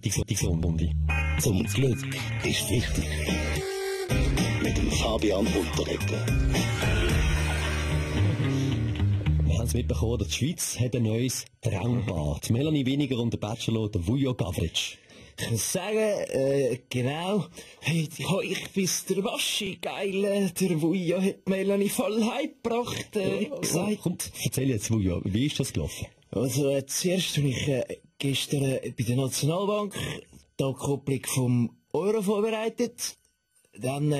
die Runde. Zum Glück ist wichtig. Mit dem Fabian Unterreger. Wir haben es mitbekommen, dass die Schweiz hat ein neues Traumpaar. Die Melanie Weniger und der Bachelor, der Vujo Gavric. Ich muss sagen, genau, hey, ich bin's der Waschi, geil, der Vujo hat Melanie voll heimgebracht, gesagt. Komm, erzähl jetzt, Vujo, wie ist das gelaufen? Also, zuerst habe ich gestern bei der Nationalbank die Abkopplung vom Euro vorbereitet. Dann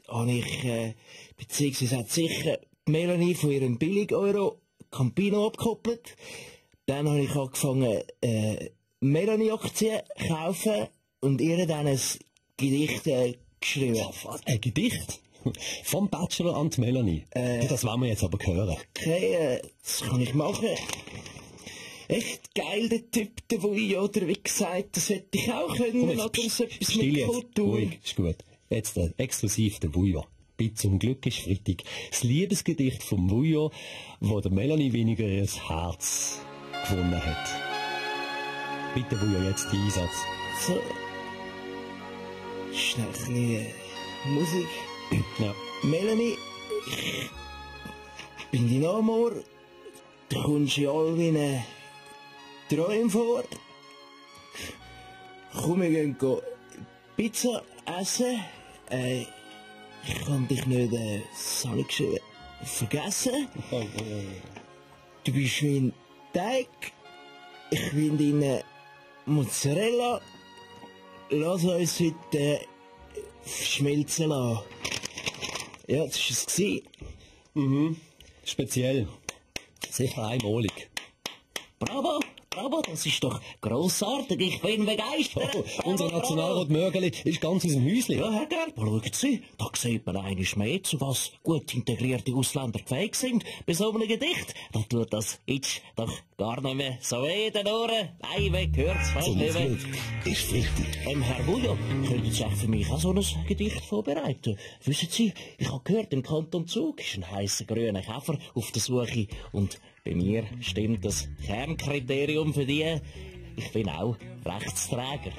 habe ich, beziehungsweise hat sicher Melanie von ihrem Billig-Euro Campino abgekoppelt. Dann habe ich angefangen, Melanie-Aktien kaufen und ihr dann ein Gedicht geschrieben. Ein Gedicht? Vom Bachelor an die Melanie? Das wollen wir jetzt aber hören. Okay, das kann ich machen. Echt geil, der Typ, der Vujo, oder wie gesagt, das hätte ich auch können, oder so etwas mit Kultur. Ruhig, ist gut. Jetzt exklusiv der Vujo. Bitte zum Glück ist Freitag. Das Liebesgedicht vom Vujo, wo der Melanie Weniger ihr Herz gewonnen hat. Bitte, Vujo, jetzt die Einsatz. So. Schnell ein bisschen Musik. Ja. Melanie, ich bin dein Amor. Du kommst in all meinen Träumen vor. Komm, wir gehen Pizza essen. Ich kann dich nicht, das habe ich geschrieben, vergessen. Du bist mein Teig. Ich bin deine Mozzarella. Lass uns heute schmelzen lassen. Ja, das war es. Mhm. Speziell. Sicher einmalig. Bravo, bravo, das ist doch grossartig. Ich bin begeistert. Oh, unser Nationalrat Mörgeli ist ganz aus dem Häuschen. Ja, Herr Gerber, schauen Sie, da sieht man einmal mehr, zu was gut integrierte Ausländer fähig sind. Bei so einem Gedicht, da tut das Itch doch gar nicht mehr so weh in den Ohren. Nein, weg, hört's fast Zum nicht mehr. Glück ist wichtig. Herr Vujo, könnten Sie auch für mich auch so ein Gedicht vorbereiten? Wissen Sie, ich habe gehört, im Kanton Zug ist ein heisser grüner Käfer auf der Suche und bei mir stimmt das Kernkriterium für die. Ich bin auch Rechtsträger.